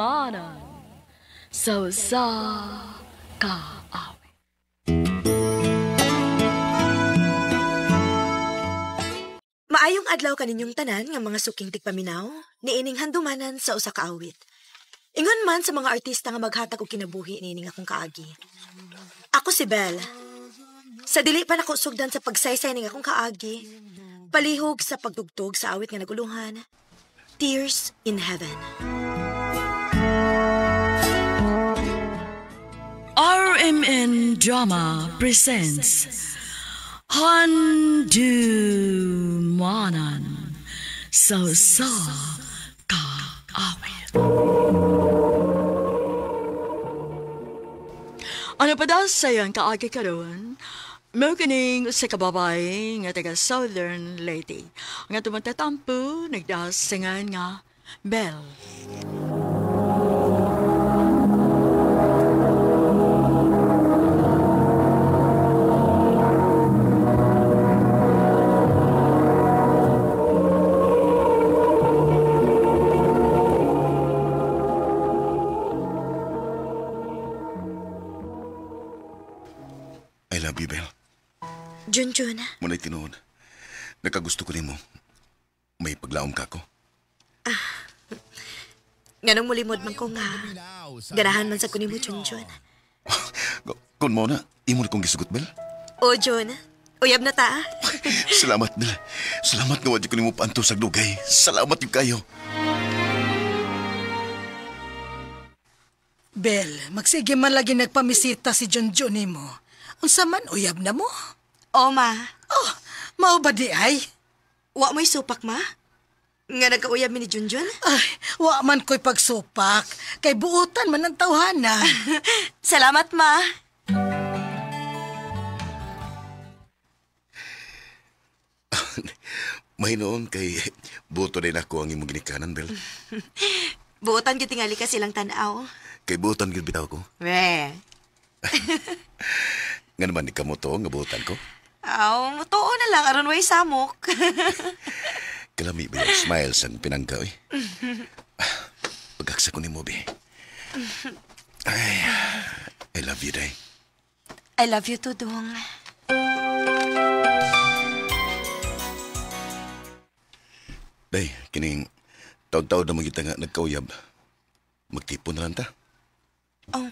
Handumanan sa usa ka awit. Maayong adlaw kaninyong tanan nga mga suking tigpaminaw, niining handumanan sa usa ka awit. Ingon man sa mga artista nga maghatag og kinabuhi niining akong kaagi. Ako si Belle. Sa dili pa nako sugdan sa pagsaysay ning akong kaagi, palihog sa pagtugtog sa awit nga naguluhan, Tears in Heaven. RMN Drama presents Handumanan sa usa ka awit. Ano pa daw sayang kaagi karon? Mao kining usa ka babae nga taga Southern Leyte nga tumatatampo nagdasingan nga Belle. I love you, Belle. Junjun. Muna'y tinuod. Nakagusto ko nimo. May paglaom ka ko. Nganong mulimod man ko nga. Ganahan man sa ko nimo, Junjun. Kung mo na, imo na kong gisugot, Belle. O, Jun. Uyab na ta. Salamat, Belle. Salamat nga wadyo ko nimo paanto sa dugay. Salamat yung kayo. Belle, magsige man lagi nagpamisita si Junjun nimo. Unsa man uyab na mo? O, ma. Oh, mao ba di ay? Wa mo'y supak, ma? Nga nagkauyab mi ni Junjun? Ay, wa man ko'y pagsupak. Kay buutan man ang tawhana. Salamat, ma. Mahinoon kay buto din ako ang imong ginikanan, Belle. Buotan gyud tingali ka silang tan-aw. Kay buotan gyud bitaw ko. We. Nga naman ni kamo to nga buotan ko. Aw, mutuo na lang aron way samok. Kalami ba yung smile sa pinangka, oy? Pagkaksa ko ni mo, be. Ay, I love you, day. I love you too, Dong. Day, kining taon-taon na magita nga nagkauyab. Magtipon na lang ta. Oh,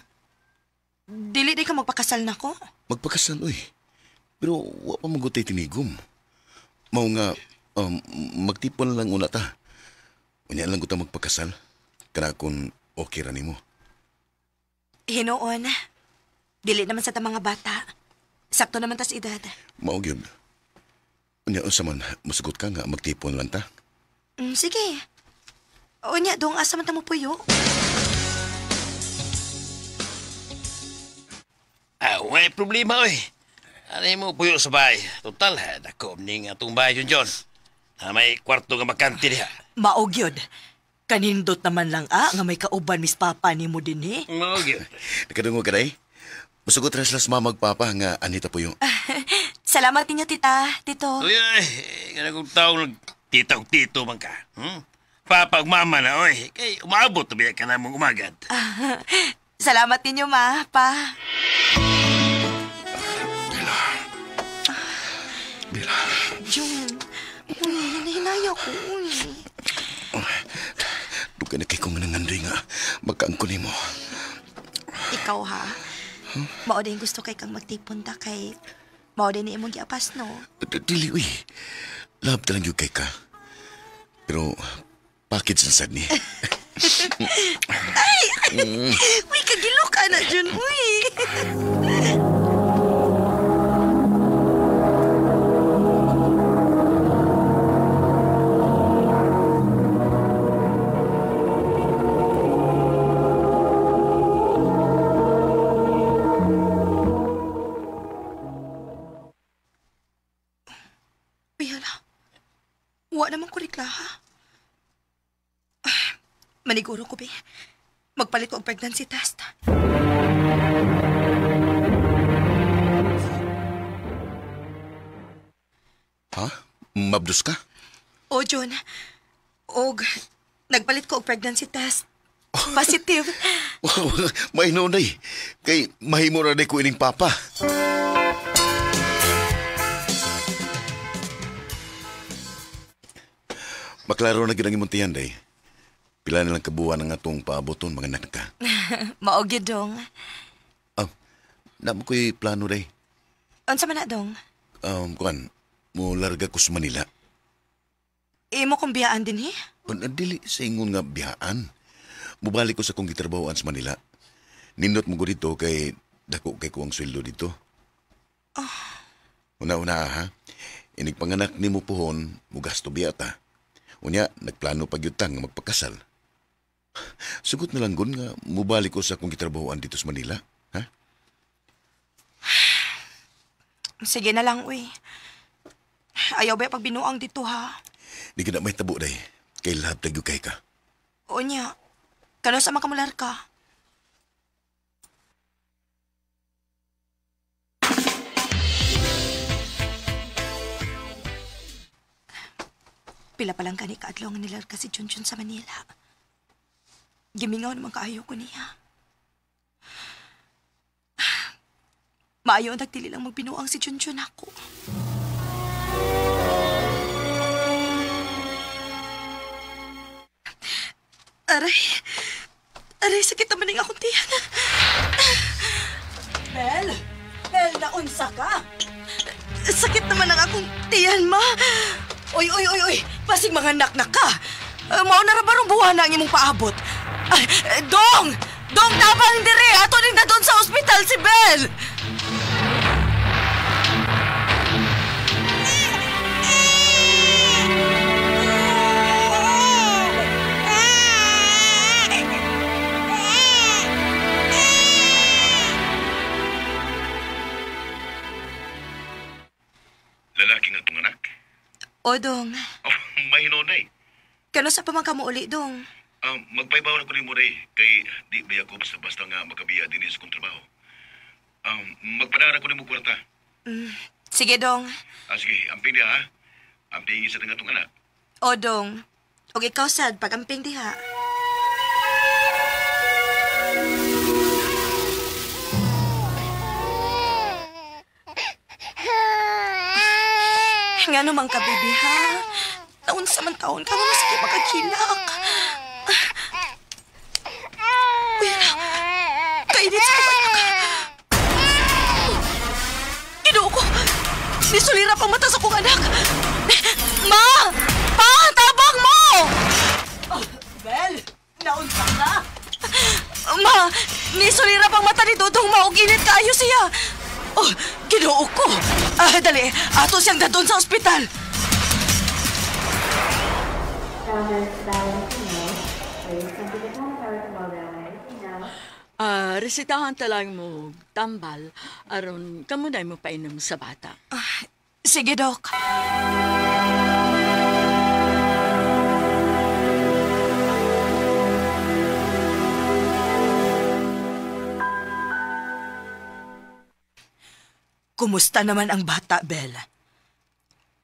dili di ka magpakasal na ko? Magpakasal, oy. Pero wa pa magutay tinigom. Mao nga, magtipon na lang una ta. Unya lang ko ta magpakasal. Kana kung okay ra nimo. Hinuon. Dili naman sa ta mga bata. Sakto naman tas edad. Mao gyud. Unya unsa man musugot ka nga magtipon lang ta? Sige. Unya dong asa man ta mo puyo? Ah, may problema oy. Ano mo puyo sa bahay? Total, dako ning atong bahay yun, John. Na may kwarto nga bakante diha. Maog yun. Kanindot naman lang nga may kauban mis papa ni mo din eh. Maog yun. Nakadungog ka day? Musugot ra sila sa mama ug papa nga anita puyo. Salamat ninyo, tita, tito. Uy, ay, ganang kong taong nagtita og tito man ka. Papa ug mama na, oy. Kay umaabot na biya ka na mong umagad. Salamat ninyo, ma, pa. Bella. Bella. Jun, uy, hinahinaya ko, uy. Dugay na kay kong nangandoy nga magkaangko nimo. Ikaw, ha? Huh? Mao din gusto kay kang magtipon ta kay mao din ni imong giapas, no? Dili, uy. Love talang yun kay ka. Pero, package na sad ni. Ay! Uy, kagilo ka na, Jun, uy. Uy, hala. Wa naman ko rikla, ha? Maniguro ko, be. Magpalit ko ang pregnancy test. Ha? Mabdus ka? O, John. Og, nagpalit ko og pregnancy test. Positive. Mahinoon day. Kay mahimo ra day ko ining papa. Maklaro na gyud ang imong tiyan day. Pila na lang kabuan ang atong paaboton mga anak ka. Mao gyud dong. Na mo ko'y plano day. Unsa man na dong? Kuan, mo larga ko sa Manila. Imo kong biyaan din he? Dili sa ingon nga biyaan. Mubalik ko sa kong gitrabahoan sa Manila. Nindot mo ko dito kay dako kay ko ang sweldo dito. Oh. Una-una ha. Inig panganak ni mo puhon, mugasto biya ta. Unya, nagplano pag yutang nga magpakasal. Sugot na lang gun nga mubalik ko sa kong gitrabahoan dito sa Manila. Ha? Sige na lang, uy. Ayaw ba pag binuang dito, ha? Di ka na may tabo, day. Kay lahat tayo kay ka. Oo niya. Kano sa makamular ka? Pila pa lang kani kaadlaw nga nilar ka si Junjun sa Manila. Gimingaw naman kaayo ko niya. Maayo ang nagdili lang magbinuang si Junjun ako. Aray! Aray, sakit naman ang akong tiyan. Bel! Bel, naunsa ka? Sakit naman ang akong tiyan, ma. Oy, oy, oy, oy! Pasig mga nak-nak ka! Mao na ra barong buwan na ang imong paabot. Ay, dong! Dong, tabang dire! Ato ning dadon sa ospital si Bel! Lalaki nga itong anak? O, dong. Oh, mahinoon Kano sa pamangka mo uli, dong? Magpaybaw na ko ni mo, day. Kay di ba ako basta-basta nga makabiya din sa kong trabaho. Magpadara ko ni mo kwarta. Sige, dong. Sige, amping diha, ha? Amping isa na nga itong anak. O, dong. Og ikaw, sad, pag-amping diha. Nga naman ka, baby, ha? Naunsa man taon ka, nga sige makakilak. Uy, na. Kainit sa kabanak. Ginoo ko. Nisulira pang mata sa kong anak. Ma! Pa! Tabang mo! Oh, Bel! Naunsa ka? Ma! Nisulira pang mata ni Dudong mauginit kaayo siya. Oh, Ginoo ko. Dali, ato siyang dadon sa ospital. Resetahan talang mo tambal aron kamunay mo painom sa bata. Sige, Dok. Kumusta naman ang bata, Bel?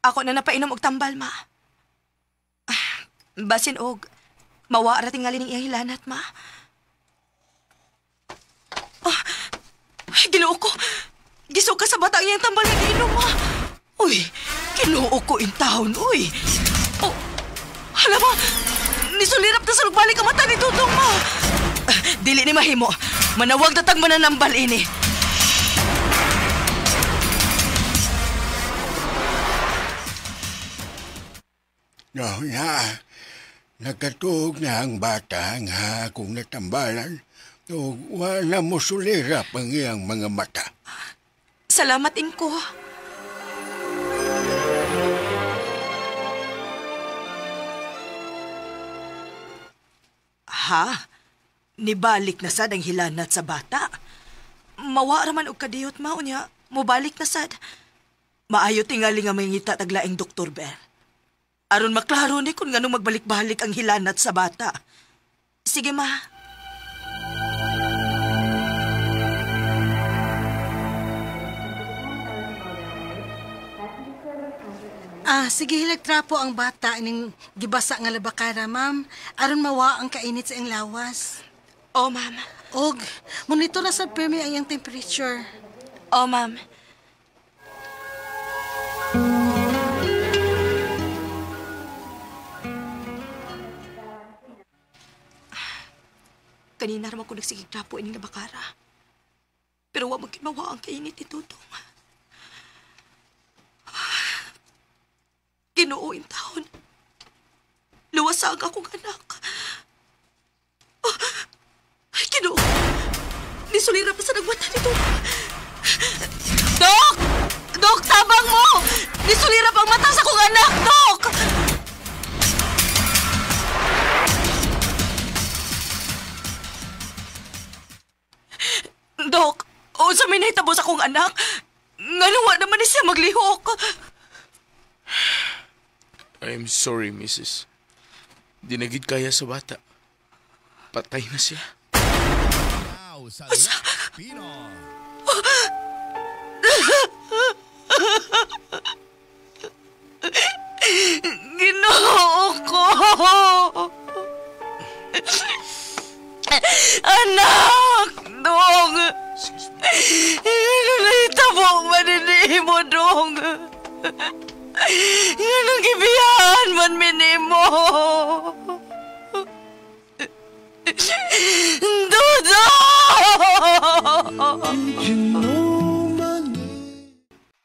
Ako na napainom og tambal, ma. Basin og mawa ra tingali ning iyang hilanat, ma. Oh, ay, Ginoo ko. Gisuka sa bata ang iyang tambal nga giinom, ma. Uy, Ginoo ko in town, uy. Oh, hala ma. Nisulirap na sa lugbalik ang mata ni Dudong, ma. Dili ni mahimo. Manawag datag mananambal ini. No, na. Nakatuog na ang bata nga akong natambalan. O wala mo sulirap ang iyang mga mata. Salamat, Inko. Ha? Nibalik na sad ang hilanat sa bata. Mawa raman og kadiyot, ma, unya. Mubalik na sad. Maayo tingali nga may ngita taglaing Dr. Bell. Aron maklaro ni kung nganong magbalik-balik ang hilanat sa bata. Sige, ma. Ah, sige hilagtrapo ang bata ining gibasa nga labakara, ma'am. Aron mawa ang kainit sa iyang lawas. Oh, ma'am. Og, monitor na sa permi ang iyang temperature. Oh, ma'am. Kanina raman ko nagsigig trapo ining labakara. Pero wa magkimawa ang kainit ni Tutong. Ginoo in taon. Luwasa ang akong anak. Ay, Ginoo. Nisulira pa sa nagmata ni Tutong. Dok! Dok, tabang mo! Nisulira pa ang mata sa akong anak, Dok! Dok, unsa may nahitabo sa akong anak? Ngano wa naman ni siya maglihok. I'm sorry, Mrs. Di na gid kaya sa bata. Patay na siya. Ginoo ko! Anak! Dong! Ano nahitabo man mo, Dong? Anong gibiyaan man minimo? Dodo!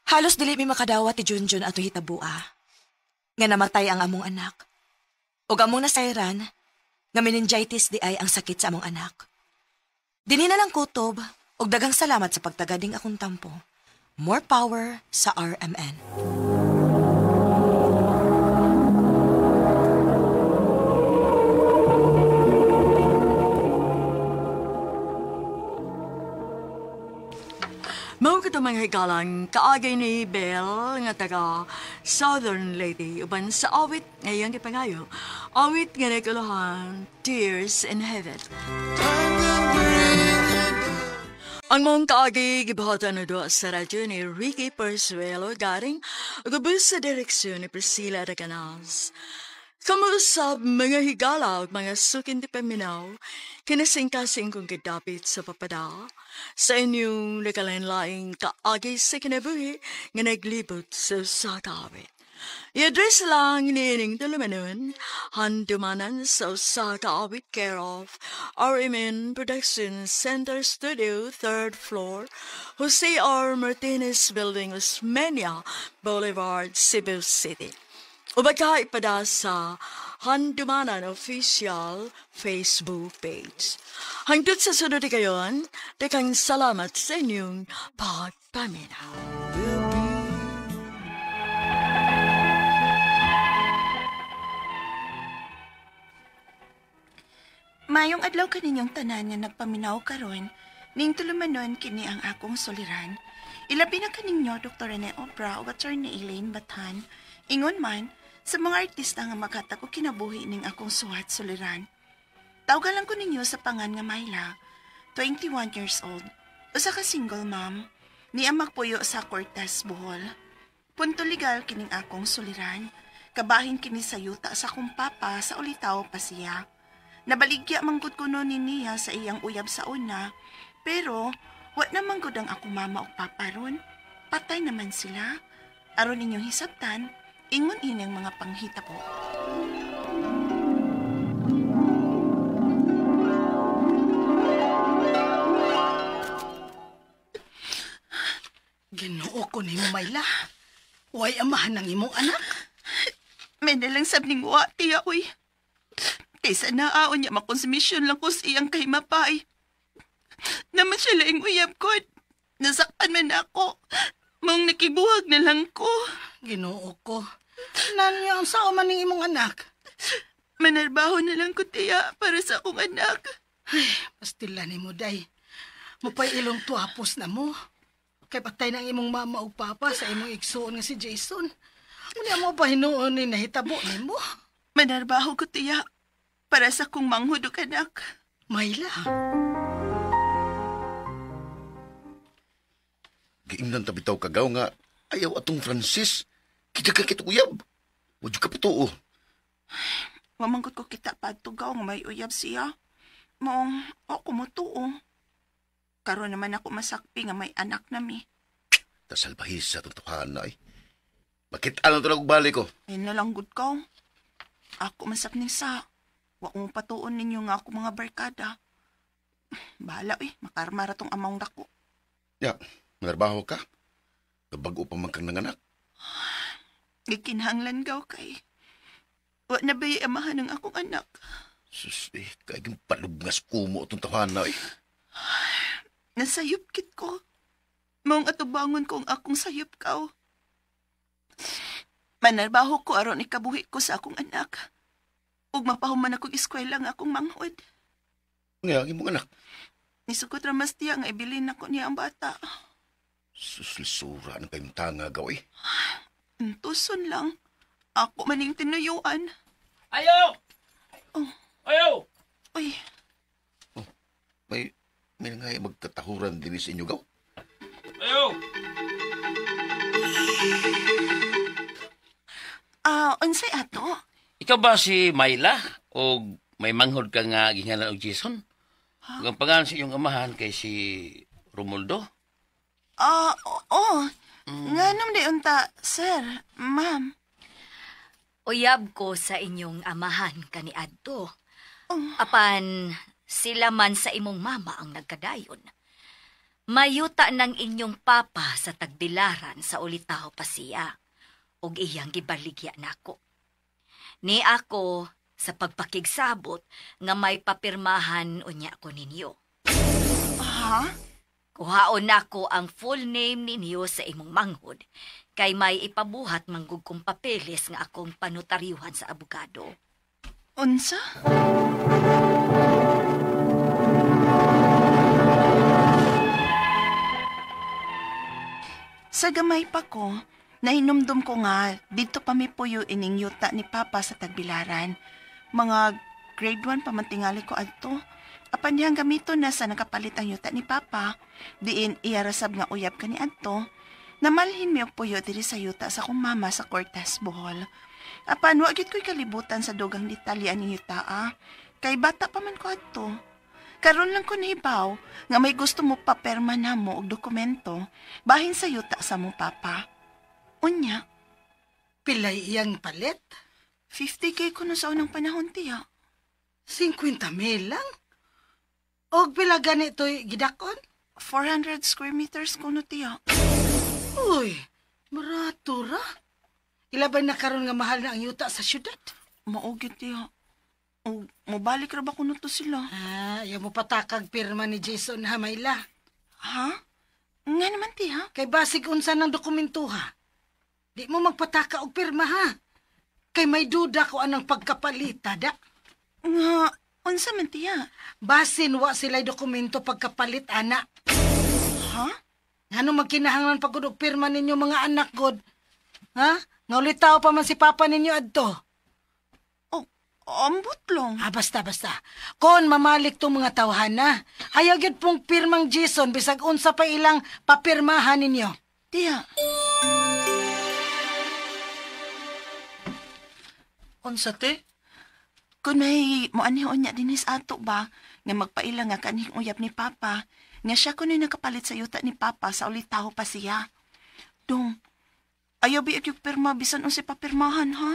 Halos dili mi makadawat ti Junjun ato hitabua. Nga namatay ang among anak. Ug among nasayran, nga meningitis di ay ang sakit sa among anak. Dinhi na lang kutob, ug daghang salamat sa pagtagading akong tampo. More power sa RMN. Mao kato mga higalang kaagay ni Belle nga taga Southern Leyte uban sa awit ngayong gipangayo. Awit nga naguluhan Tears in Heaven. Ang mong kaagi gibuhatan na doon sa radyo ni Ricky Persuelo garing ugubos sa direksyon ni Priscilla Recanas. Kamuusab mga higala ug mga sukin di paminaw, kinasingkasing kong gidapit sa papada, sa inyong nakalain-laing kaagi sa kinabuhi nga naglibot sa sakawit. I-address lang niining tulumanon, handumanan sa usa ka awit care of RMN Production Center Studio, 3rd floor, Jose R. Martinez Building, Osmeña Boulevard, Cebu City. Ubagka ipada sa Handumanan Official Facebook page. Hangtod sa sunod kayon, daghang salamat sa inyong pagpaminaw. Mayong adlaw kaninyong tanan nga nagpaminaw karon, ning tulumanon kini ang akong suliran. Ilabi na kaninyo Dr. Rene Obra ug Attorney Elaine Bathan. Ingon man sa mga artista nga maghatag og kinabuhi ning akong suwat suliran. Tawgan lang ko ninyo sa pangan nga Myla, 21 years old. Usa ka single mom, niya magpuyo sa Cortez, Bohol. Punto legal kining akong suliran. Kabahin kini sa yuta sa akong papa sa Ulitaw pa siya. Nabaligya manggod kuno ni niya sa iyang uyab sa una, pero wa na manggod ang akong mama ug papa ron. Patay naman sila. Aron inyong hisabtan, ingon ini ang mga panghita po. Ginoo ko ni Mayla. Way amahan ng imong anak. May nalang sab ning wa, tiya, uy. Kaysa naaon niya makonsumisyon lang ko sa iyang kahimapay. Naman siya laing uyab ko. Nasakpan man ako. Mong nakibuhag na lang ko. Ginoo ko. Nanya ang sao man ning imong anak? Manarbaho na lang ko, tiya, para sa akong anak. Ay, pastila ni mo, day. Mupay ilong tuapos na mo. Kay patay ng imong mama ug papa sa imong igsuon nga si Jason. Unya mo pa hinuon ni nahitabo nimo? Manarbaho ko, tiya. Para sa kong manghud og anak. Mayla. Giingnan ta bitaw kagaw nga ayaw atong Francis. Kita ka kitong uyab. Wa jud ka patuo. Wamangkot ko kita padtugaw nga may uyab siya. Maong, ako mutuo. Karon naman ako masakpi nga may anak nami. Tasalbahis sa itong tuhan na eh. Bakit ano ito nagbalik ko? Ayun na lang good ko. Ako masapning sa. Wa ko patuon ninyo nga ako mga barkada. Bahala eh, makarma ra tong amang dako. Ya, manarbaho ka. Bago pa man kang nanganak. Gikinahanglan gaw kay. Wa na ba'y amahan ng akong anak? Sus, eh, kayong palubngas kumo itong tawahan na eh. Nasayop kit ko. Maong atubangon ko ang akong sayop kaw. Manarbaho ko aron ikabuhi ko sa akong anak. Ug mapahuman akong eskwela nga akong manghod. Nga, ang imong anak. Nisukot ra mas tiya nga ibilin ako niya ang bata. Sus, lisura ng kayong tanga gaw eh. Tuson lang. Ako maning tinuyuan. Ayo! Oh. Ayo! Uy. Oh, may nga magkatahuran din sa inyo gaw. Ayo! Unsay ato? Ikaw ba si Myla? O may manghod ka nga gingalan og Jason? Ha? Ang pangalan sa iyong amahan kay si Romualdo? Oo. Nga nung di unta, sir, ma'am. Uyab ko sa inyong amahan kaniadto. Oh. Apan sila man sa imong mama ang nagkadayon. Mayuta ng inyong papa sa tagbilaran sa ulitaw pa siya, og iyang gibaligya nako. Ni ako sa pagpakigsabot nga may papirmahan unya ko ninyo. Ha? Kuhaon nako ang full name ninyo sa imong manghod, kay may ipabuhat manggug kong papeles nga akong panotaryuhan sa abogado. Unsa? Sa gamay pa ko, nahinumdum ko nga dito pa mi puyo ining yuta ni Papa sa Tagbilaran. Mga grade 1 pa man tingali ko adto. Apan dihang gamito na sa nakapalit ang yuta ni Papa. Diin iyarasab nga uyab kani adto. Namalhin mi og puyo diri sa yuta sa akong mama sa Cortes, Bohol. Apan wa gyud ko'y kalibutan sa dugang detalye aning yuta, ah. Kay bata pa man ko adto. Karon lang ko nahibaw nga may gusto mo paperma na mo og dokumento bahin sa yuta sa mong papa. Unya. Pilay iyang palit? 50K kuno sa unang panahon, tiya. 50,000 lang? Og pila ganito'y gidakon? 400 square meters kuno, tiya. Uy, marato ra. Ilabay na karon nga mahal na ang yuta sa syudad. Mao gyud, tiya. O, mobalik ra ba kuno to sila? Ah, ayaw mo patakag pirma ni Jason ha, Mayla. Ha? Nga naman, tiya. Kay basig unsa ng dokumento ha. Di mo magpataka og pirma ha. Kay may duda ko anang pagkapalita, da. Nga, unsa man, tiya? Basin wa sila'y dokumento pagkapalit, ana. Ha? Ngano magkinahanglan pagud og pirma ninyo mga anak god? Ha? Nga ulitaw pa man si papa ninyo adto. Oh, ambot lang. Ah, basta. Kon mamalik tong mga tawhan na. Ayaw gyud pong pirmang Jason bisag unsa pa ilang papirmahan ninyo. Tiya. Unsa te? Kun may moanihon niya dinis ato ba nga magpaila nga kanhing uyab ni Papa nga siya kuno'y nakapalit sa yuta ni Papa sa ulitaw pa siya. Dong, ayaw bi yung pirma bisan unsay papirmahan ha?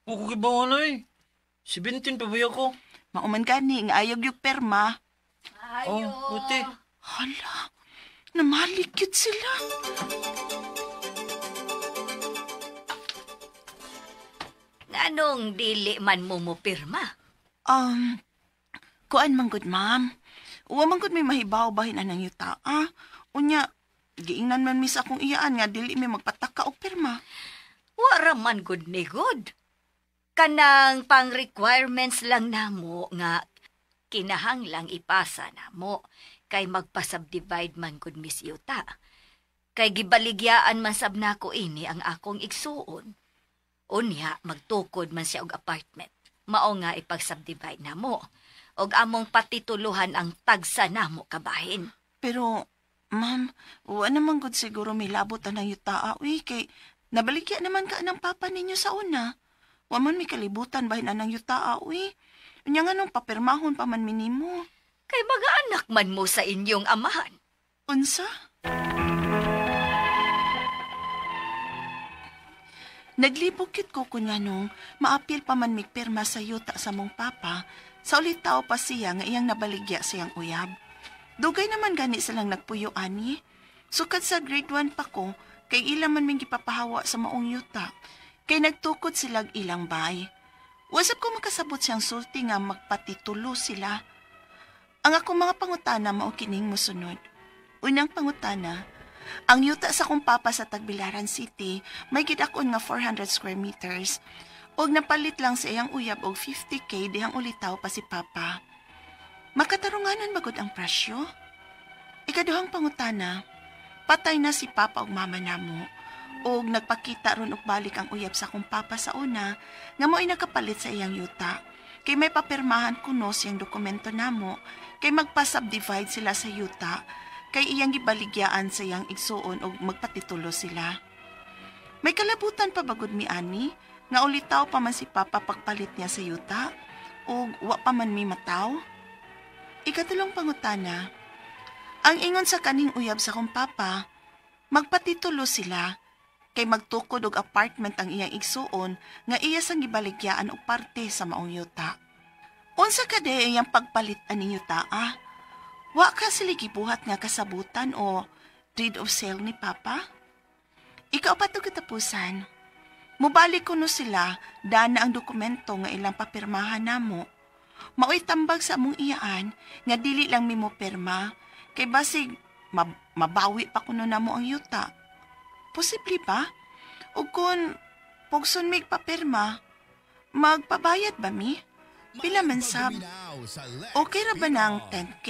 Wa ko kibaw oy. 17 pa ba ko? Mauman gani nga ayaw yung pirma. Ayo. Oh, buti. Hala, namalik yun sila. Nganong dili man mo mo pirma? Kuan man gud, ma'am. Wa man gud may mahibaw bahin anang yuta, ah. Unya, giingnan man mi sa akong iyaan nga dili mi magpataka og pirma. Wa ra man gud ni good. Kanang pang requirements lang namo nga kinahanglang ipasa namo kay magpa-subdivide man gud mis yuta. Kay gibaligyaan man sab nako ini ang akong igsuon. Unya magtukod man siya og apartment. Mao nga ipag-subdivide namo. Og among patituluhan ang tagsa namo kabahin. Pero, ma'am, wa naman gud siguro may labot anang yuta, uy, kay Nabaligya naman ka ng papa ninyo sa una. Wa man mi kalibutan bahin anang yutaa, uy. Unya nga nung papirmahon pa man minimo. Kay mga anak man mo sa inyong amahan. Unsa? Naglibog kit ko kun nganong maapil pa man migpirma sa yuta sa mong papa, sa ulitaw pa siya nga iyang nabaligya siyang uyab. Dugay naman gani silang nagpuyo ani. Sukad sa grade 1 pa ko, kay ila man ming gipapahawa sa maong yuta, kay nagtukod silag ilang bay. Wasap ko makasabot siyang sulti nga magpatitulo sila. Ang akong mga pangutana mao kining mosunod. Unang pangutana, ang yuta sa kong papa sa Tagbilaran City may gidakon nga 400 square meters. Og napalit lang sa iyang uyab og 50K dihang ulitaw pa si papa. Makatarunganan bagod ang presyo? Ikaduhang pangutana, patay na si papa og mama namo. Og nagpakita ron og balik ang uyab sa kong papa sa una nga mo'y nakapalit sa iyang yuta. Kay may papirmahan kuno siyang dokumento namo kay magpa-subdivide sila sa yuta kay iyang gibaligyaan sa iyang igsuon og magpatitulo sila. May kalabutan pa bagod mi ani nga ulitaw pa man si papa pagpalit niya sa yuta og wa pa man mi mataw. Ikatulong pangutana, ang ingon sa kaning uyab sa kong papa, magpatitulo sila kay magtukod og apartment ang iyang igsuon nga iya sang gibaligyaan og parte sa maong yuta. Unsa ka de iyang pagpalit aning yuta ah? Wa ka sila gibuhat nga kasabutan o deed of sale ni papa? Ikaw pa to katapusan. Mubalik kuno sila, dana ang dokumento nga ilang papirmahan namo. Maoy tambag sa among iyaan nga dili lang mi mo pirma kay basig mabawi pa kuno namo ang yuta. Posible ba? O kung pugson mig papirma, magpabayad ba mi? Pila man sab? Okay ra ba ng 10K?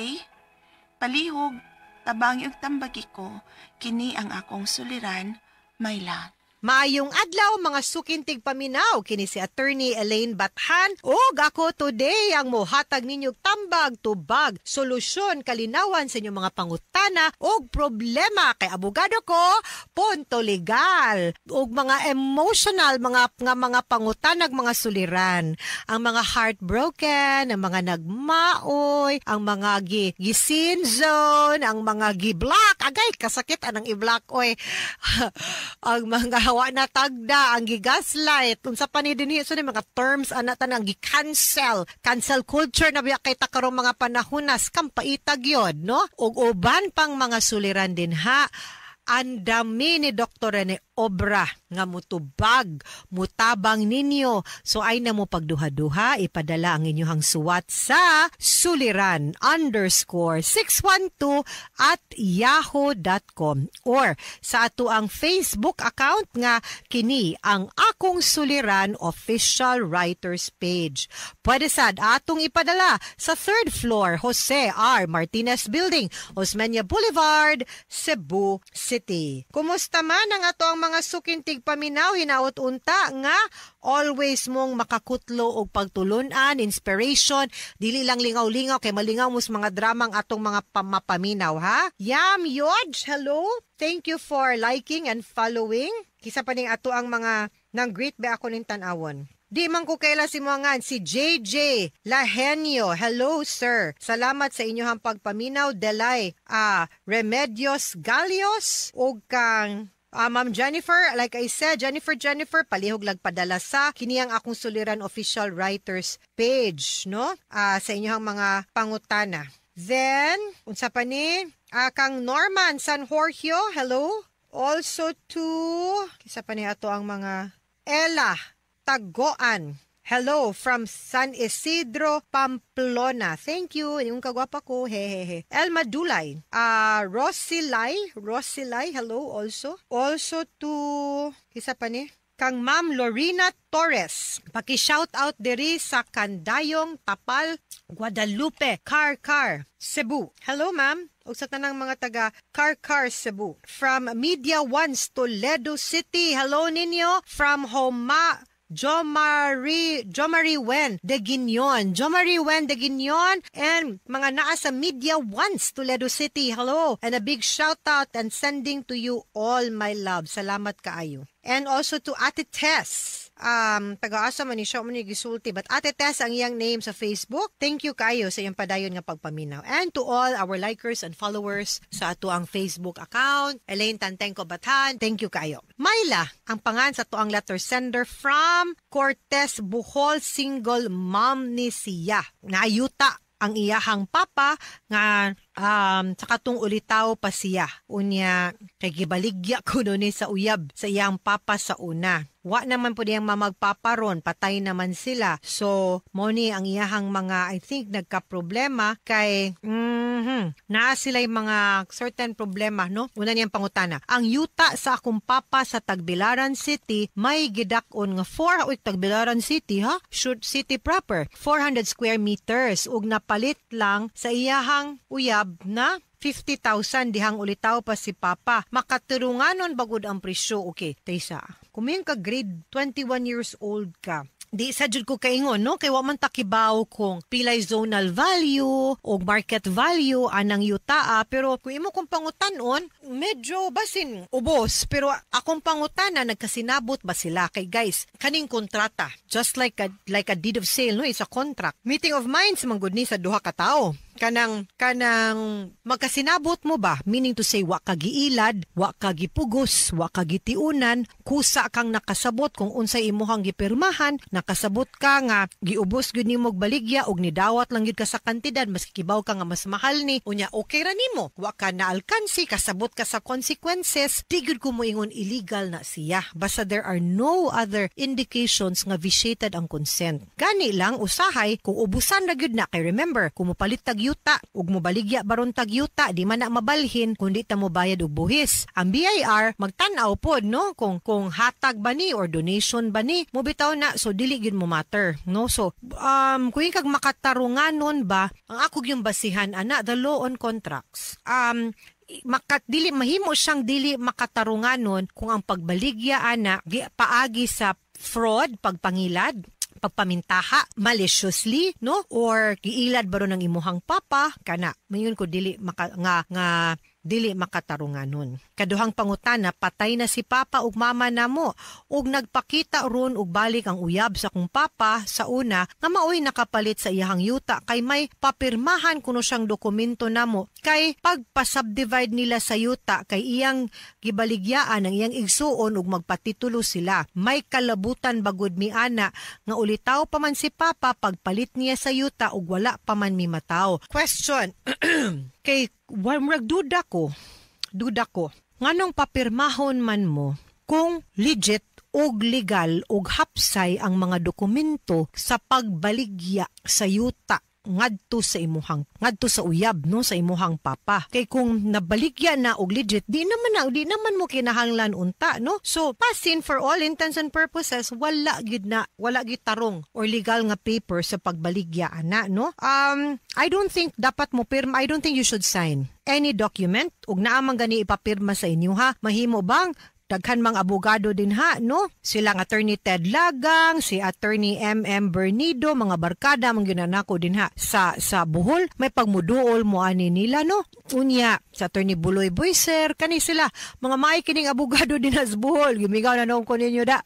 Palihog, tabangi og tambagi ko, kini ang akong suliran, Mayla. Maayong adlaw mga sukintig paminaw kini si Attorney Elaine Bathan ug ako today ang mohatag ninyo tambag, tubag, solusyon, kalinawan sa inyong mga pangutana ug problema kay abogado ko punto legal ug mga emotional mga pangutanag mga suliran, ang mga heartbroken, ang mga nagmaoy, ang mga gi-sin zone, ang mga gi-block, agay kasakit anang i-block oy. Ang mga hawa na tagda, ang gigaslight, unsa pa ni dinhi so ni mga terms ana tanang gi-cancel, cancel culture na biya kay ta karong mga panahonas, kampaitag yod, no? Ug uban pang mga suliran din ha. Ang dami ni Dr. Rene Obra nga mutubag, mutabang ninyo. So ay na mo pagduha-duha, ipadala ang inyong suwat sa suliran_612@yahoo.com or sa ato ang Facebook account nga kini ang Akong Suliran Official Writers Page. Pwede sad atong ipadala sa 3rd floor, Jose R. Martinez Building, Osmeña Boulevard, Cebu City. Kumusta man ang ato ang mga sukintig paminaw, hinaot unta nga always mong makakutlo og pagtulunan, inspiration, dili lang lingaw-lingaw kay malingaw mo sa mga dramang atong mga pamapaminaw, ha? Yam Yodge, hello. Thank you for liking and following. Kisa pa ning ato ang mga nang greet ba ako ning tan-awon. Di man ko kaila si Muangan, si JJ Lahenio. Hello, sir. Salamat sa inyong pagpaminaw. Delay, Remedios Galios, o kang Ma'am Jennifer, like I said, Jennifer, palihog lagpadala sa kiniyang Akong Suliran Official Writers Page, no? Sa inyong mga pangutana. Then, unsa pa ni? Kang Norman San Jorgio, hello. Also to, kisa pa ni ato ang mga Ella Tagoan. Hello from San Isidro, Pamplona. Thank you. Yung kagwapa ko. Hehehe. Elma Dulay. Rosilay, hello also. Also to, kisa pa ni? Kang Ma'am Lorena Torres. Paki-shout out diri sa Kandayong, Tapal, Guadalupe, Carcar, Cebu. Hello, ma'am. Ug sa tanang mga taga Carcar, Cebu. From Media Ones, Toledo City. Hello ninyo. From Jomari, Jomari Wen de Guignon. Jomari Wen de Guignon and mga naa sa Media Once, Toledo City. Hello. And a big shout out and sending to you all my love. Salamat kaayo. And also to Ate Tess. Taga-asa man ni siya man ni gisulti, but Ate Tess ang iyang name sa Facebook. Thank you kaayo sa iyang padayon nga pagpaminaw. And to all our likers and followers sa ato ang Facebook account, Elaine Tantengco Bathan, thank you kaayo. Myla, ang pangan sa atoang letter sender from Cortez, Bohol, single mom ni siya. Naayuta ang iyahang papa nga sa katong ulitaw pa siya. Unya, kay gibaligya kuno ni sa uyab sa iyang papa sa una. Wa naman po diyang mamagpapa ron, patay naman sila. So, mo ni ang iyahang mga, I think, nagka-problema kay, naa sila'y mga certain problema, no? Una niyang pangutana. Ang yuta sa akong papa sa Tagbilaran City, may gidak-on nga 4, uy, Tagbilaran City, ha? Should city proper. 400 square meters. Ug napalit lang sa iyahang uyab na 50,000 dihang ulitaw pa si Papa. Makaturunganon bagud ang presyo. Okay, Taysa. Kung ka grade 21 years old ka, di sa jud ko kaingon, no, kay wa man takibaw kung pilay zonal value o market value anang yutaa, pero kung imo kong pangutanon, medyo basin ubos, pero akong pangutana, nagkasinabot ba sila? Kay guys, kaning kontrata, just like a deed of sale, no, it's a contract, meeting of minds man gud ni sa duha ka tawo. Kanang magkasinabot mo ba, meaning to say, wa ka giilad, wa ka gipugos, wa ka gitiunan, kusa kang nakasabot kung unsay imuhang gipirmahan, nakasabot ka nga giubos gyud nimo baligya og nidawat lang gyud ka sa kantidad maski kibaw ka nga mas mahal ni. Unya okay ra nimo, wa ka naalkansi, kasabot ka sa consequences, di gyud ko moingon illegal na siya basta there are no other indications nga vitiated ang consent. Gani lang usahay kung ubusan ra gyud na, kay remember, kung mopalit tag yuta ug mobaligya baron tag yuta, di man na mabalhin kung di ta mobayad og buhis. Ang BIR magtan-aw pod, no, kung hatag ba ni or donation ba ni mo bitaw na, so dili gyud mo matter, no? So kung kag makatarunganon ba, ang ako yung basihan ana, the law on contracts, makat dili mahimo siyang dili makatarunganon kung ang pagbaligya ana paagi sa fraud, pagpangilad, pagpamintaha maliciously, no, or giilad ba ron ang imuhang papa kana. Mayon ko dili maka, nga nga dili makatarunganon. Kaduhang pangutana, patay na si papa ug mama namo ug nagpakita ron og balik ang uyab sa kong papa sa una nga maoy nakapalit sa iyahang yuta, kay may papirmahan kuno siyang dokumento namo kay pagpa-subdivide nila sa yuta, kay iyang gibaligyaan ang iyang igsuon ug magpatitulo sila. May kalabutan bagud mi ana nga ulitaw pa man si papa pagpalit niya sa yuta ug wala pa man mi mataw. Question. Kay murag duda ko nganong papirmahon man mo kung legit og legal og hapsay ang mga dokumento sa pagbaligya sa yuta ngadto sa imuhang, ngadto sa uyab, no, sa imuhang papa? Kay kung nabaligya na og legit, di naman mo kinahanglan unta, no? So pasin for all intents and purposes wala gyud na, wala gyud tarong or legal nga paper sa pagbaligya ana, no? I don't think dapat mo pirma. I don't think you should sign any document ug naa man gani ipapirma sa inyo, ha. Mahimo bang daghan mang abogado din ha, no? Silang Attorney Ted Lagang, si Attorney M.M. Bernido, mga barkada mang ginanako din ha sa Bohol, may pagmuduol mo ani nila, no? Unya, sa Attorney Buloy Boyser, kani sila, mga maay kining abogado din ha sa Bohol, gumigaw na noon ko ninyo da.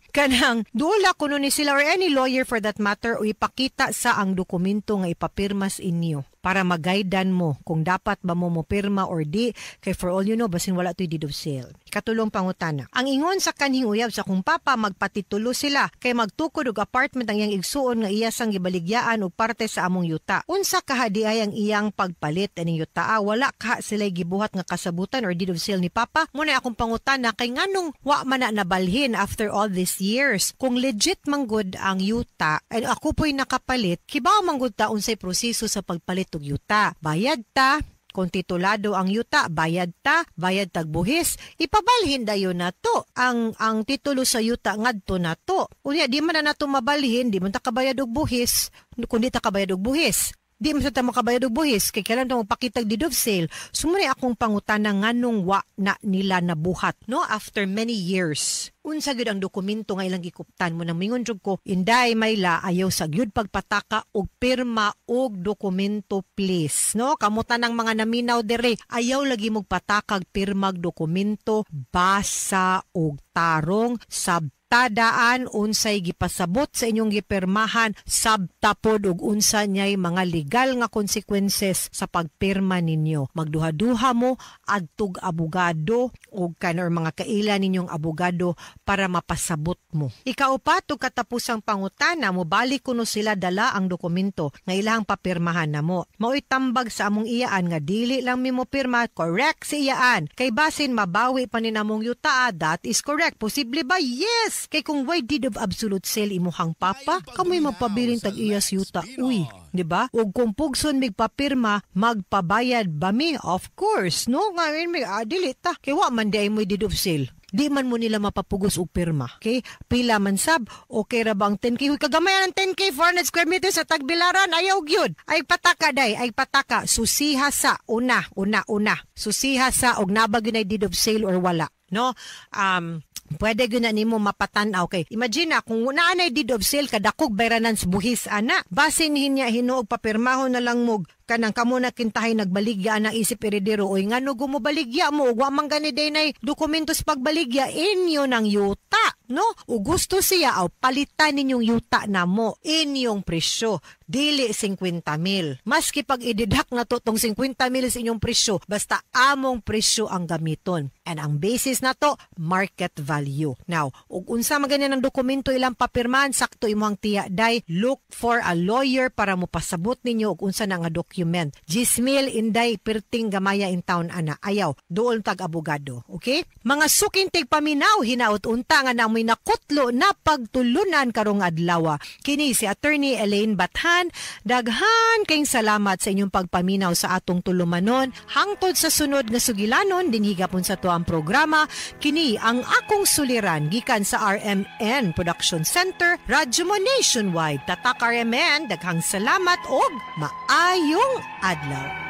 Kanang duola kuno ni sila or any lawyer for that matter o ipakita sa ang dokumento nga ipapirmas inyo para magaidan mo kung dapat ba mo mopirma or di, kay for all you know, basin wala to'y deed of sale. Katulong pangutana. Ang ingon sa kanhing uyab sa kong papa, magpatitulo sila kay magtukod og apartment ang iyang igsuon nga iya sang gibaligyaan og parte sa among yuta. Unsa kahadi ay ang iyang pagpalit aning yuta? Ah, wala ka sila gibuhat nga kasabutan or deed of sale ni papa. Muna akong pangutana, kay nganong wa man na nabalhin after all these years? Kung legit manggod ang yuta ay ako po'y nakapalit, kibaw manggod ta unsay proseso sa pagpalit og yuta. Bayad ta, kung titulado ang yuta, bayad ta, bayad tag buhis, ipabalhin dayon na to ang titulo sa yuta ngadto na to. Unya di man na nato mabalhin, di man ta kabayad og buhis, kundi ta kabayad og buhis. Di man sa ta makabayad og buhis kay kailan ta magpakitag deed of sale. So muna akong pangutana nganong wa na nila nabuhat, no, after many years. Unsa gyud ang dokumento nga ilang gikuptan mo nang mingon jud ko, Inday Mayla, ayaw sa gyud pagpataka og pirma og dokumento, please, no? Kamutan ng mga naminaw dire, ayaw lagi magpatakag pirmag dokumento, basa og tarong, sabtadaan unsay gipasabot sa inyong gipirmahan, sabtapod og unsa nyay mga legal nga consequences sa pagpirma ninyo. Magduha-duha mo adtog abogado og kan or mga kaila ninyong abogado para mapasabot mo. Ikaupat ug katapusang pangutana, mobalik kuno sila dala ang dokumento nga ilahang papirmahan namo. Mao'y tambag sa among iyaan nga dili lang mi mo pirma, correct si iyaan. Kay basin mabawi pa ni namong yuta, that is correct. Posible ba? Yes! Kay kung why deed of absolute sale imuhang papa, kamoy magpabiling tag-iyas yuta. Uy, di ba? Ug kung pugson migpapirma, magpabayad ba mi? Of course, no? Ngayon mi, dili ta. Kay wa man di ay mo'y deed of sale. Di man mo nila mapapugos og pirma. Okay? Pila man sab, okay ra ba ang 10K? Huy, kagamayan ang 10K, 400 square meters sa Tagbilaran, ayaw gyud. Ay pataka day, ay pataka. Susiha sa, una, una, una. Susiha sa, og nabag yun ay deed of sale or wala. No? Pwede gyud na nimo mapatan-aw kay imagine na kung naa nay deed of sale kadakog bayranan sa buhis ana, basin hinya hinuog papirmahon na lang mo kanang kamo na kintahay nagbaligya ana isip eredero. Oy, ngano gumubaligya mo ug wa man gani day nay dokumentos pagbaligya inyo ng yuta, no? O gusto siya aw palitan ninyong yuta namo inyong presyo dili 50,000. Maski pag i-deduct na to tong 50,000 sa inyong presyo, basta among presyo ang gamiton. And ang basis na to, market value. Now, ug unsa man ganyan ang dokumento ilang papirmahan, sakto imong tiya day, look for a lawyer para mopasabot ninyo og unsa na nga document. Jismil inday perting gamaya in town ana. Ayaw, duol tag abogado. Okay? Mga suking tigpaminaw, hinaot unta nga namoy nakutlo na pagtulunan karong adlaw. Kini si Attorney Elaine Bathan. Daghan kayong salamat sa inyong pagpaminaw sa atong tulumanon. Hangtod sa sunod nga sugilanon, dinhi gapon sa tuang programa, kini ang akong suliran gikan sa RMN Production Center, Radyo Mo Nationwide. Tatak RMN, daghang salamat og maayong adlaw.